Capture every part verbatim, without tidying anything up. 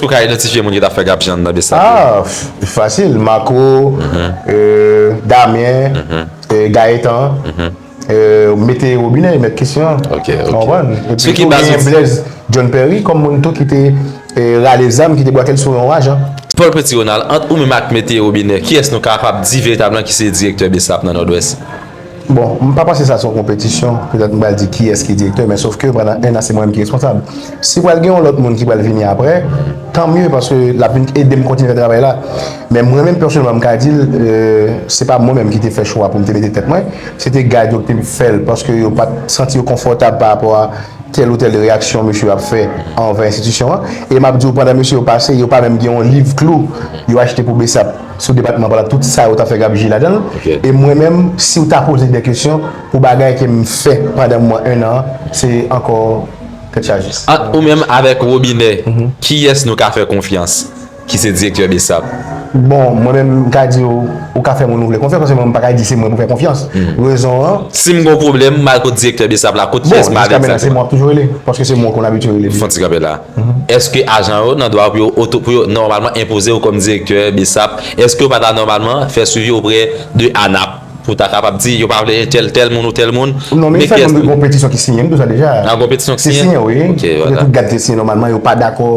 Èske w ka idantifye moun ki t ap fè gabji anndan BSAP yo? Ah, f- fasil. Marco, euh, Damien, euh, Gaëtan, euh, Mete Robinè, mèt kesyon an. Ok, ok. Konprann? Epi tou genyen Blaise John Perry kòm moun tou ki te eh, rale zam, ki te bwake l sou yon ajan. Paul Petit Ronald, ant ou menm ak Mete Robinè, kiyès nou kapab di veritableman ki se direktè BSAP nan Nòdwès? Bon, m pa panse sa se yon konpetisyon. Petèt m pral di kiyès ki direktè, men sof ke pandan en an se mwen menm ki responsab. Si pral gen yon lòt moun ki pral vini apre, tan mye, paske l ap vin ede m kontinye fè travay la. Men mwen menm pèsonèlman m ka di l, euh, se pa mwen menm ki te fè chwa pou m te mete tèt mwen, se te gad yo ki te fè l paske yo pa t santi yo konfòtab pa rapò a tèl ou tèl reyaksyon mesye yo ap fè anvè enstitisyon an. E m ap di w, pandan mesye yo pase, yo pa menm gen yon liv klou yo achte pou BSAP sou depatman pandan tout sa yo t ap fè gabji ladan l. E mwen menm, si w ta poze de kesyon pou bagay ke m fè pandan mwa en an an, se ankò tèt chaje. Ant ou menm avèk Robinè, kiyès nou ka fè konfyans ki se direktè BSAP? Bon, mwen menm, m ka di w, ou ka fè moun ou vle konfyans, paske mwen, m pa ka di se mwen pou fè konfyans. Rezon an, si m gen yon pwoblèm, m al kot direktè BSAP la, kot kiyès m ale egzakteman? Bon, jiska mentnan, se mwen w ap toujou rele, paske se mwen w konn abitye rele. Fon ti kanpe la. Èske ajan yo nan dwa pou yo oto, pou yo nòmalman enpoze w kòm direktè BSAP? Èske yo pa ta nòmalman fè swivi oprè de ANAP pou ta kapab di yo pa vle tèl, tèl moun ou tèl moun? Non, men men fè kiyès konn gen yon petisyon ki siyen, m di w sa deja. Nan yon petisyon ki siyen? Siyen, wi. Ok, vwala. Tout gad te siyen nòmalman, yo pa dakò.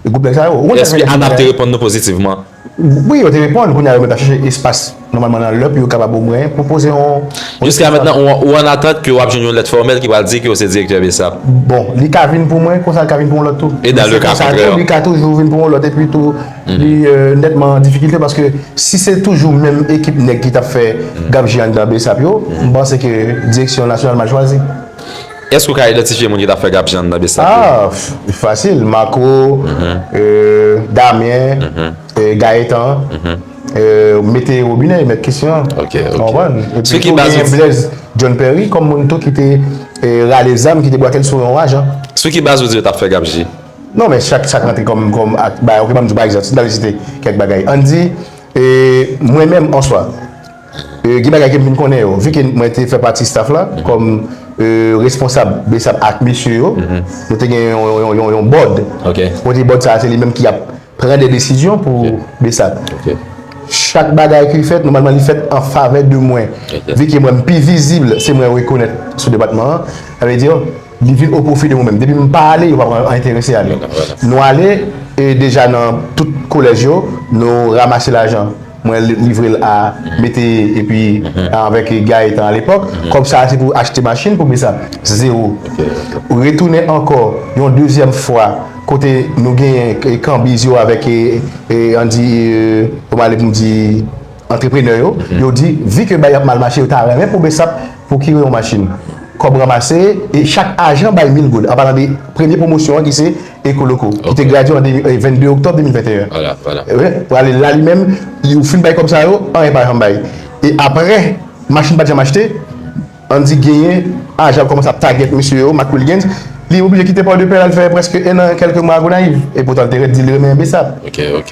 Gwoup nèg sa yo. Èske ANAP te reponn nou pozitivman? Wi, yo te reponn. Kounye a, yo mèt ap chèche espas nòmalman nan lè pou yo kapab omwen pwopoze yon. Jiska mentnan, ou, ou an atant ke w ap jwenn yon lèt fòmèl ki pral di ke w se direktè BSAP? Bon, li ka vin pou mwen, konsa li ka vin pou yon lòt tou. E dan le ka kontrè? Li ka toujou vin pou yon lòt, epi tou, li euh, nètman an difikilte, paske si se toujou menm ekip nèg ki t ap fè gabji anndan BSAP yo, m panse ke direksyon nasyonal mal chwazi. Èske w ka idantifye moun ki t ap fè gabji anndan BSAP yo? Ah, f- fasil. Marco, euh, Damien, euh, Gaëtan, euh, Mete Robinè, mèt kesyon an. Ok, ok. Konprann? Epi tou genyen Blaise John Perry kòm moun tou ki te eh, rale zam, ki te bwake l sou yon ajan. Sou ki baz ou di yo t ap fè gabji? Non, men chak sa k rantre kòm, kòm ak, ba, ok, ban m di w pa egzanp, si m ta vle site kèk bagay. Ann di, eh, mwen menm, an swa, eh, gen bagay ke m vin konnen yo. Vi ke mwen te fè pati staff la, kòm eh, responsab BSAP ak mesye yo, nou te gen yon, yon, yon, yon board. Kote board sa a, se li menm ki ap pran de desizyon pou BSAP. Chak bagay ki fèt, nòmalman, li fèt an favè de mwen. Vi ke mwen, m pi vizib, se mwen rekonèt sou depatman an. Sa vle di, li vin o pwofi de mwen menm. Depi m pa ale, yo pa pran enterese ale. Nou ale, e deja nan tout kolèj yo, nou ranmase lajan. Mwen li- livre l a Mete epi avèk Gaëtan alepòk. Kòb sa a se pou achte machin pou BSAP. Zewo. Retounen ankò yon dezyèm fwa kote nou genyen e, kanbiz yo avèk e, e, ann di, e, kòman ale pou m di, antreprenè yo. Yo di, vi ke bagay ap mal mache, yo ta renmen pou BSAP pwokire yon machin. Kòb ranmase, e chak ajan bay mil goud. An palan de premye pwomosyon an ki se Ecoloko, ki te gradye an de- e, vennde oktòb de mil venteyen. Wi, pou ale la li menm, li ou fin bay kòb sa yo, anyen pa janm bay. E apre, machin pa t janm achte, ann di genyen, ajan kòmanse ap tagèt mesye yo, Marc Wilgens, li oblije kite Pòdepè, l al fè prèske en an, kèlke mwa a Gonayiv. E poutan, l te rèd di l renmen BSAP.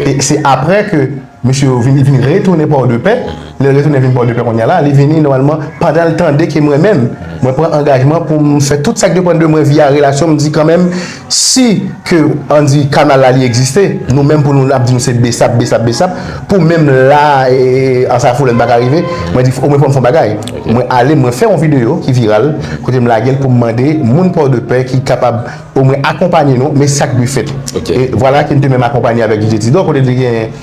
E se apre ke mesye yo vin, vin retounen Pòdepè, lè l retounen vin Pòdepè kounye a la, li vini nòmalman, pandan l tande ke mwen menm, mwen pran angajman pou m fè tout sa k depann de mwen via relasyon, m di kanmenm, si ke, ann di, kanal la li egziste, nou menm pou nou ap di nou se BSAP, BSAP, BSAP, pou menm la, e, e, Ansafoulè n pa ka rive, mwen di, omwen fò m fè yon bagay. Mwen ale, mwen fè yon videyo ki viral, kote m lage l pou m mande moun Pòdepè ki kapab omwen akonpanye nou, men sa k dwe fèt. E vwala ke n te menm akonpanye avèk DJ Tidor, kote te gen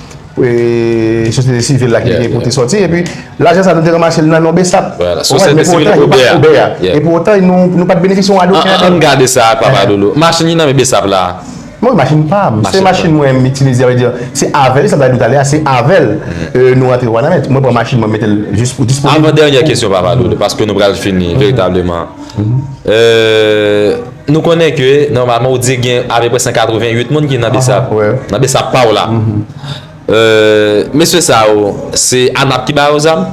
e, sosyete sivil la ki te gen pou te sòti. Epi, lajan sa a, nou te ranmase l nan non BSAP. Ou konprann? Men pou otan, yo pa t obè a. E pou otan, nou, nou pa t benefisye yon adoken. Ann gade sa, Papa Doudou. Machin ki nan men BSAP la. Mwen, machin pa m. Se machin mwen m itilize, sa vle di, se avè l, sa m ta di w talè a, se avè l, e, nou rantre Wanament. Mwen pran machin mwen, m mete l jis pou disponib. Avan dènyè kesyon, Papa Doudou, paske nou pral fini veritableman. E, nou konnen ke, nòmalman, ou di gen apeprè san katrevenn uit moun ki nan BSAP. Nan BSAP pa w la. Euh, mesye sa yo, se ANAP ki ba yo zam?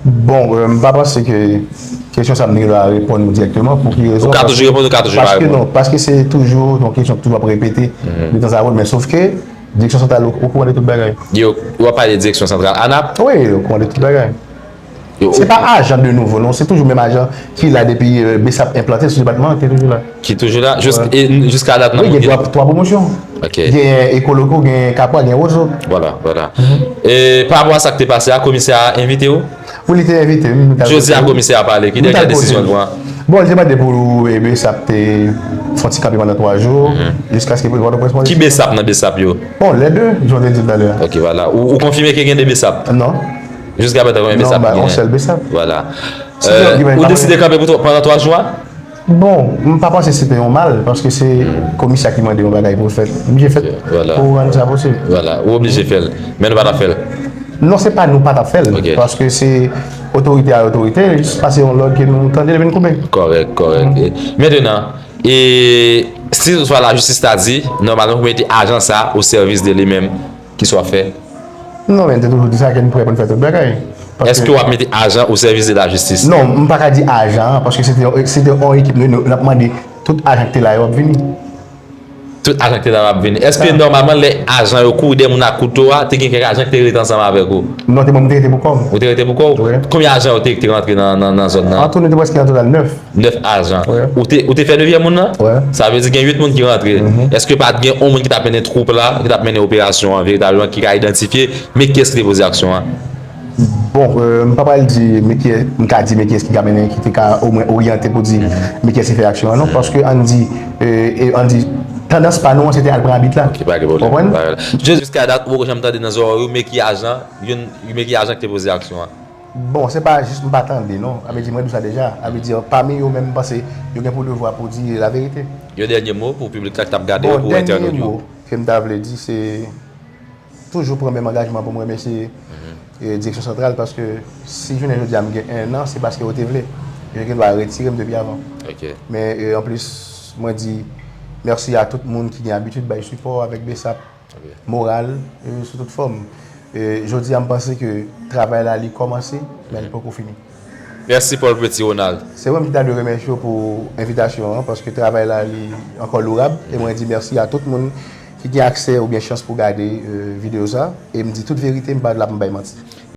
Bon, euh, m pa panse ke kesyon sa a m gen dwa reponn ou dirèkteman. Pou ki rezon? Ou ka toujou reponn, ou ka toujou pa reponn. Paske non, paske se toujou yon kesyon ki toujou ap repete de tan a lòt, men sof ke direksyon santral okouran de tout bagay. Yo, w ap pale direksyon santral ANAP? Wi, okouran de tout bagay. Se pa ajan de nouvo, non, se toujou menm ajan ki la depi euh, BSAP enplante sou depatman an, ki toujou la. Ki toujou la? Jis- e n- jiska dat nan Wi, gen twa, twa pwomosyon. Ok. Gen Ekoloko, gen Kapwa, gen Wozo. Vwala, vwala. E pa rapò a sa k te pase a, komisè a envite w? Wi, li te envite m. Jodi a, komisè a pale, ki dènyè desizyon l pran? Bon, li te mande pou e, BSAP te fè yon ti kanpe pandan twa jou, jiskaske pou Pòtoprens pran desizyon. Ki BSAP nan BSAP yo? Bon, lè de, jan w te di talè a. Ok, vwala. Ou, ou konfime ke gen de BSAP? Non. Jiska prezan, konbyen BSAP ki genyen? Non, ba, yon sèl BSAP. Vwala. Ou deside kanpe pou twa- pandan twa jou a? Bon, m pa panse se te yon mal, paske se komisè ki mande yon bagay pou l fèt. M oblije fè l pou rann sa posib. Vwala, ou oblije fè l. Men nou pa t ap fè l. Non, se pa nou pa t ap fè l, paske se otorite a otorite, jis pase yon lòd ke nou tande l vin koupe. Kòrèk, kòrèk. Mentenan, e si toutfwa lajistis ta di, nòmalman pou mete ajan sa o sèvis de li menm, kisa w ap fè? Non, men m te toujou di sa ke m prè pou n fè tout bagay. Èske w ap mete ajan o sèvis de lajistis? Non, m pa ka di ajan an, paske se te, se te yon ekip nou, nou, n ap mande tout ajan ki te la yo ap vini. Tout ajan ki te la yo ap vini. Èske nòmalman lè ajan yo kouri dèyè moun ak kouto a, te gen kèk ajan ki te rete ansanm avèk ou? Non, te mwen m te rete pou kò m. Ou te rete pou kò w? Wi. Konbyen ajan yo te, ki te rantre nan, nan, nan zòn nan? An tou, nou te prèske nan total nèf. Nèf ajan. Wi. Ou te, ou te fè nevyèm moun nan? Wi. Sa vle di gen uit moun ki rantre. Èske pa t gen yon moun ki t ap mennen twoup la, ki t ap mennen operasyon an veritableman, ki ka idantifye, men kiyès ki te poze aksyon an? Bon, euh, m pa pral di men kiyès, m ka di men kiyès ki ka mennen, ki te ka omwen oryante pou di men kiyès ki fè aksyon an, non, paske ann di, euh, e ann di, tandans pa nou an, se te al pran abit la. Ok, pa gen pwoblèm. Konprann? Jiska dat, ou poko janm tande nan zòrèy ou men ki ajan, youn, men ki ajan ki te poze aksyon an? Bon, se pa jis m pa tande, non. A vle di, mwen di w sa deja. A vle di, pami yo menm, m panse yo gen pou devwa pou di laverite. Yon dènye mo pou piblik la k t ap gade yo, pou entènot yo. Bon, dènye mo ke m ta vle di, se toujou pran menm angajman pou m remèsye, eh, Direksyon Santral, paske si jounen jodi a m gen enn an, se paske yo te vle. Yo gen dwa retire m depi avan. Ok. Men, eh, anplis, mwen di mèsi a tout moun ki gen abitid bay sipò avèk BSAP, moral, eh, sou tout fòm. Eh, jodi a, m panse ke travay la, li kòmanse, men li poko fini. Mèsi, Paul Petit Ronald. Se mwen ki ta dwe remèsye w pou envitasyon an, paske travay la, li ankò lorab. E mwen di mèsi a tout moun ki gen aksè oubyen chans pou gade, eh, videyo sa. E m di tout verite, m pa la pou m bay manti.